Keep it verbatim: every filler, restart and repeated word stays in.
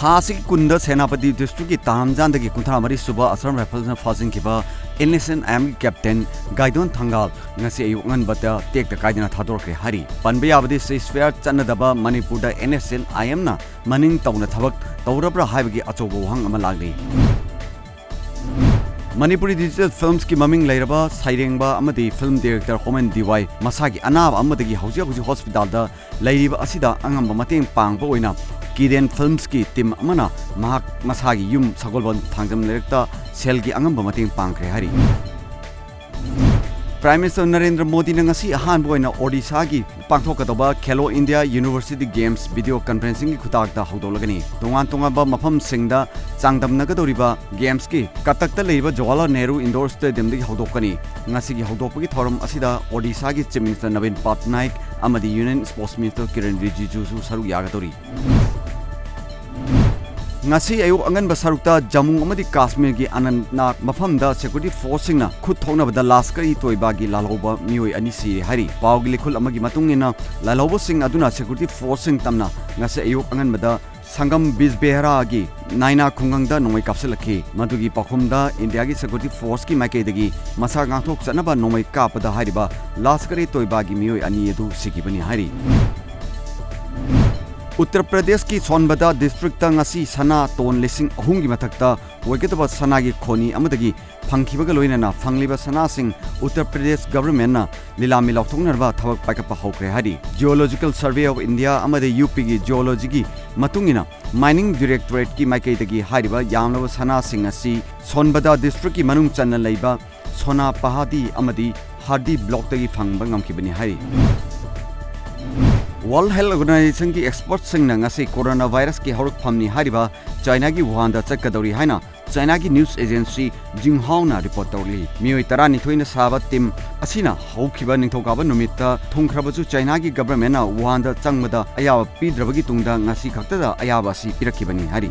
ꯑꯥꯁꯤꯒꯤ ꯀꯨꯟꯗ ꯁꯦꯅꯥꯄꯇꯤ ꯗꯤꯁꯇ꯭ꯔꯤꯛꯀꯤ ꯇꯥꯔꯝꯖꯥꯟꯗꯒꯤ ꯀꯨꯟꯊ꯭ꯔꯥ ꯃꯔꯤ ꯁꯨꯕ ꯑꯁꯥꯝ ꯔꯥꯏꯐꯜꯁꯅ ꯐꯥꯖꯤꯟꯈꯤꯕ ꯑꯦꯟ ꯑꯦꯁ ꯑꯦꯟ ꯑꯥꯏ ꯑꯦꯝꯒꯤ ꯀꯦꯞꯇꯦꯟ ꯒꯥꯏꯗꯣꯟ ꯊꯪꯒꯥꯜ ꯉꯁꯤ ꯑꯌꯨꯛ ꯑꯉꯟꯕꯗ ꯇꯦꯛꯇ ꯀꯥꯏꯗꯅ ꯊꯥꯗꯣꯔꯛꯈ꯭ꯔꯦ ꯍꯥꯏꯔꯤ꯫ ꯄꯟꯕ ꯌꯥꯕꯗꯤ ceasefire ꯆꯠꯅꯗꯕ ꯃꯅꯤꯄꯨꯔꯗ ꯑꯦꯟ ꯑꯦꯁ ꯑꯦꯟ ꯑꯥꯏ ꯑꯦꯝꯅ ꯃꯅꯤꯡ ꯇꯧꯅ ꯊꯕꯛ ꯇꯧꯔꯕ꯭ꯔꯥ ꯍꯥꯏꯕꯒꯤ ꯑꯆꯧꯕ ꯋꯥꯍꯪ ꯑꯃ ꯂꯥꯛꯂꯤ꯫ ꯃꯅꯤꯄꯨꯔꯤ ꯗꯤꯖꯤꯇꯦꯜ ꯐꯤꯜꯝꯁꯀꯤ ꯃꯃꯤꯡ ꯂꯩꯔꯕ ꯁꯩꯔꯦꯡꯕ ꯑꯃꯗꯤ ꯐꯤꯜꯝ ꯗꯤꯔꯦꯛꯇꯔ ꯍꯣꯃꯟ ꯗꯤ ꯋꯥꯏ ꯃꯁꯥꯒꯤ ꯑꯅꯥꯕ ꯑꯃꯗꯒꯤ ꯍꯧꯖꯤꯛ ꯍꯧꯖꯤꯛ ꯍꯣꯁꯄꯤꯇꯥꯜꯗ ꯂꯩꯔꯤꯕ ꯑꯁꯤꯗ ꯑꯉꯝꯕ ꯃꯇꯦꯡ ꯄꯥꯡꯕ ꯑꯣꯏꯅ ꯀꯤꯗꯦꯟ ꯐꯤꯜꯝꯁꯀꯤ ꯇꯤꯝ ꯑꯃꯅ ꯃꯍꯥꯛ ꯃꯁꯥꯒꯤ ꯌꯨꯝ ꯁꯒꯣꯜꯕꯟ ꯊꯥꯡꯖꯝ ꯂꯩꯔꯛꯇ ꯁꯦꯜꯒꯤ ꯑꯉꯝꯕ ꯃꯇꯦꯡ ꯄꯥꯡꯈ꯭ꯔꯦ ꯍꯥꯏꯔꯤ꯫ ꯄ꯭ꯔꯥꯏꯝ ꯃꯤꯅꯤꯁꯇꯔ ꯅꯔꯦꯟꯗ꯭ꯔ ꯃꯣꯗꯤꯅ ꯉꯁꯤ ꯑꯍꯥꯟꯕ ꯑꯣꯏꯅ ꯑꯣꯗꯤꯁꯥꯒꯤ ꯄꯥꯡꯊꯣꯛꯀꯗꯧꯕ ꯈꯦꯂꯣ ꯏꯟꯗꯤꯌꯥ ꯌꯨꯅꯤꯚꯔꯁꯤꯇꯤ ꯒꯦꯝꯁ ꯚꯤꯗꯤꯑꯣ ꯀꯟꯐꯔꯦꯟꯁꯤꯡꯒꯤ ꯈꯨꯊꯥꯡꯗ ꯍꯧꯗꯣꯛꯂꯒꯅꯤ꯫ ꯇꯣꯉꯥꯟ ꯇꯣꯉꯥꯟꯕ ꯃꯐꯝꯁꯤꯡꯗ ꯆꯥꯡꯗꯝꯅꯒꯗꯧꯔꯤꯕ ꯒꯦꯝꯁꯀꯤ ꯀꯇꯛꯇ ꯂꯩꯔꯤꯕ ꯖꯋꯥꯍꯔꯂꯥꯜ ꯅꯦꯍꯔꯨ ꯏꯟꯗꯣꯔ ꯁ꯭ꯇꯦꯗꯤꯌꯝꯗꯒꯤ ꯍꯧꯗꯣꯛꯀꯅꯤ꯫ ꯉꯁꯤꯒꯤ ꯍꯧꯗꯣꯛꯄꯒꯤ ꯊꯧꯔꯝ ꯑꯁꯤꯗ ꯑꯣꯗꯤꯁꯥꯒꯤ ꯆꯤꯐ ꯃꯤꯅꯤꯁꯇꯔ ꯅꯕꯤꯟ ꯄꯠꯅꯥꯏꯛ ꯑꯃꯗꯤ ꯌꯨꯅꯤꯌꯟ ꯁ꯭ꯄꯣꯔꯠꯁ ꯃꯤꯅꯤꯁꯇꯔ ꯀꯤꯔꯟ ꯔꯤꯖꯤꯖꯨꯁꯨ ꯁꯔꯨꯛ ꯌꯥꯒꯗꯧꯔꯤ꯫ ꯉꯁꯤ ꯑꯌꯨꯛ ꯑꯉꯟꯕ ꯁꯔꯨꯛꯇ ꯖꯝꯃꯨ ꯑꯃꯗꯤ ꯀꯥꯁꯃꯤꯔꯒꯤ ꯑꯅꯟꯇꯅꯥꯒ ꯃꯐꯝꯗ ꯁꯦꯀ꯭ꯌꯨꯔꯤꯇꯤ ꯐꯣꯔꯁꯁꯤꯡꯅ ꯈꯨꯠ ꯊꯣꯛꯅꯕꯗ ꯂꯁꯀꯔ-ꯏ-ꯇꯣꯏꯕꯥꯒꯤ ꯂꯥꯜꯍꯧꯕ ꯃꯤꯑꯣꯏ ꯑꯅꯤ ꯁꯤꯔꯦ ꯍꯥꯏꯔꯤ꯫ ꯄꯥꯎꯒꯤ ꯂꯤꯈꯨꯜ ꯑꯃꯒꯤ ꯃꯇꯨꯡ ꯏꯟꯅ, ꯂꯥꯜꯍꯧꯕꯁꯤꯡ ꯑꯗꯨꯅ ꯁꯦꯀ꯭ꯌꯨꯔꯤꯇꯤ ꯐꯣꯔꯁꯁꯤꯡ ꯇꯝꯅ ꯉꯁꯤ ꯑꯌꯨꯛ ꯑꯉꯟꯕꯗ ꯁꯪꯒꯝ ꯕꯤꯖꯕꯦꯍꯔꯥꯒꯤ ꯅꯥꯏꯅꯥ ꯈꯨꯡꯒꯪꯗ ꯅꯣꯡꯃꯩ ꯀꯥꯞꯁꯤꯜꯂꯛꯈꯤ꯫ ꯃꯗꯨꯒꯤ ꯄꯥꯎꯈꯨꯝꯗ ꯏꯟꯗꯤꯌꯥꯒꯤ ꯁꯦꯀ꯭ꯌꯨꯔꯤꯇꯤ ꯐꯣꯔꯁꯀꯤ ꯃꯥꯏꯀꯩꯗꯒꯤ ꯃꯁꯥ ꯉꯥꯛꯊꯣꯛꯆꯅꯕ ꯅꯣꯡꯃꯩ ꯀꯥꯞꯄꯗ ꯍꯥꯏꯔꯤꯕ ꯂꯁꯀꯔ-ꯏ-ꯇꯣꯏꯕꯥꯒꯤ ꯃꯤꯑꯣꯏ ꯑꯅꯤ ꯑꯗꯨ ꯁꯤꯈꯤꯕꯅꯤ ꯍꯥꯏꯔꯤ꯫ ꯎꯠꯇꯔ ꯄ꯭ꯔꯗꯦꯁꯀꯤ ꯁꯣꯟꯕꯗ ꯗꯤꯁꯇ꯭ꯔꯤꯛꯇ ꯉꯁꯤ ꯁꯅꯥ ꯇꯣꯟ ꯂꯤꯁꯤꯡ ꯑꯍꯨꯝꯒꯤ ꯃꯊꯛꯇ ꯑꯣꯏꯒꯗꯕ ꯁꯅꯥꯒꯤ ꯈꯣꯅꯤ ꯑꯃꯗꯒꯤ ꯐꯪꯈꯤꯕꯒ ꯂꯣꯏꯅꯅ ꯐꯪꯂꯤꯕ ꯁꯅꯥꯁꯤꯡ ꯎꯠꯇꯔ ꯄ꯭ꯔꯗꯦꯁ ꯒꯚꯔꯟꯃꯦꯟꯠꯅ ꯂꯤꯂꯥꯃꯤ ꯂꯥꯎꯊꯣꯛꯅꯅꯕ ꯊꯕꯛ ꯄꯥꯏꯈꯠꯄ ꯍꯧꯈ꯭ꯔꯦ ꯍꯥꯏꯔꯤ꯫ ꯖꯤꯑꯣꯂꯣꯖꯤꯀꯦꯜ ꯁꯔꯚꯦ ꯑꯣꯐ ꯏꯟꯗꯤꯌꯥ ꯑꯃꯗꯤ ꯌꯨ ꯄꯤꯒꯤ ꯖꯤꯑꯣꯂꯣꯖꯤꯒꯤ ꯃꯇꯨꯡ ꯏꯟꯅ, ꯃꯥꯏꯅꯤꯡ ꯗꯥꯏꯔꯦꯛꯇꯣꯔꯦꯠꯀꯤ ꯃꯥꯏꯀꯩꯗꯒꯤ ꯍꯥꯏꯔꯤꯕ ꯌꯥꯝꯂꯕ ꯁꯅꯥꯁꯤꯡ ꯑꯁꯤ ꯁꯣꯟꯕꯗ ꯗꯤꯁꯇ꯭ꯔꯤꯛꯀꯤ ꯃꯅꯨꯡ ꯆꯟꯅ ꯂꯩꯕ ꯁꯣꯅꯥ ꯄꯍꯥꯗꯤ ꯑꯃꯗꯤ ꯍꯥꯔꯗꯤ ꯕ꯭ꯂꯣꯛꯇꯒꯤ ꯐꯪꯕ ꯉꯝꯈꯤꯕꯅꯤ ꯍꯥꯏꯔꯤ꯫ ꯋꯥꯔꯜꯗ ꯍꯦꯜꯊ ꯑꯣꯔꯒꯅꯥꯏꯖꯦꯁꯟꯒꯤ ꯑꯦꯛꯁꯄꯔꯠꯁꯤꯡꯅ ꯉꯁꯤ ꯀꯣꯔꯣꯅꯥ ꯚꯥꯏꯔꯁꯀꯤ ꯍꯧꯔꯛꯐꯝꯅꯤ ꯍꯥꯏꯔꯤꯕ ꯆꯥꯏꯅꯥꯒꯤ ꯋꯨꯍꯥꯟꯗ ꯆꯠꯀꯗꯧꯔꯤ ꯍꯥꯏꯅ ꯆꯥꯏꯅꯥꯒꯤ ꯅ꯭ꯌꯨꯁ ꯑꯦꯖꯦꯟꯁꯤ ꯖꯤꯡꯍꯥꯎꯅ ꯔꯤꯄꯣꯔꯠ ꯇꯧꯔꯤ꯫ ꯃꯤꯑꯣꯏ ꯇꯔꯥꯅꯤꯊꯣꯏꯅ ꯁꯥꯕ ꯇꯤꯝ ꯑꯁꯤꯅ ꯍꯧꯈꯤꯕ ꯅꯤꯡꯊꯧꯀꯥꯕ ꯅꯨꯃꯤꯠꯇ ꯊꯨꯡꯈ꯭ꯔꯕꯁꯨ, ꯆꯥꯏꯅꯥꯒꯤ ꯒꯚꯔꯟꯃꯦꯟꯠꯅ ꯋꯨꯍꯥꯟꯗ ꯆꯪꯕꯗ ꯑꯌꯥꯕ ꯄꯤꯗ꯭ꯔꯕꯒꯤ ꯇꯨꯡꯗ ꯉꯁꯤ ꯈꯛꯇꯗ ꯑꯌꯥꯕ ꯑꯁꯤ ꯄꯤꯔꯛꯈꯤꯕꯅꯤ ꯍꯥꯏꯔꯤ꯫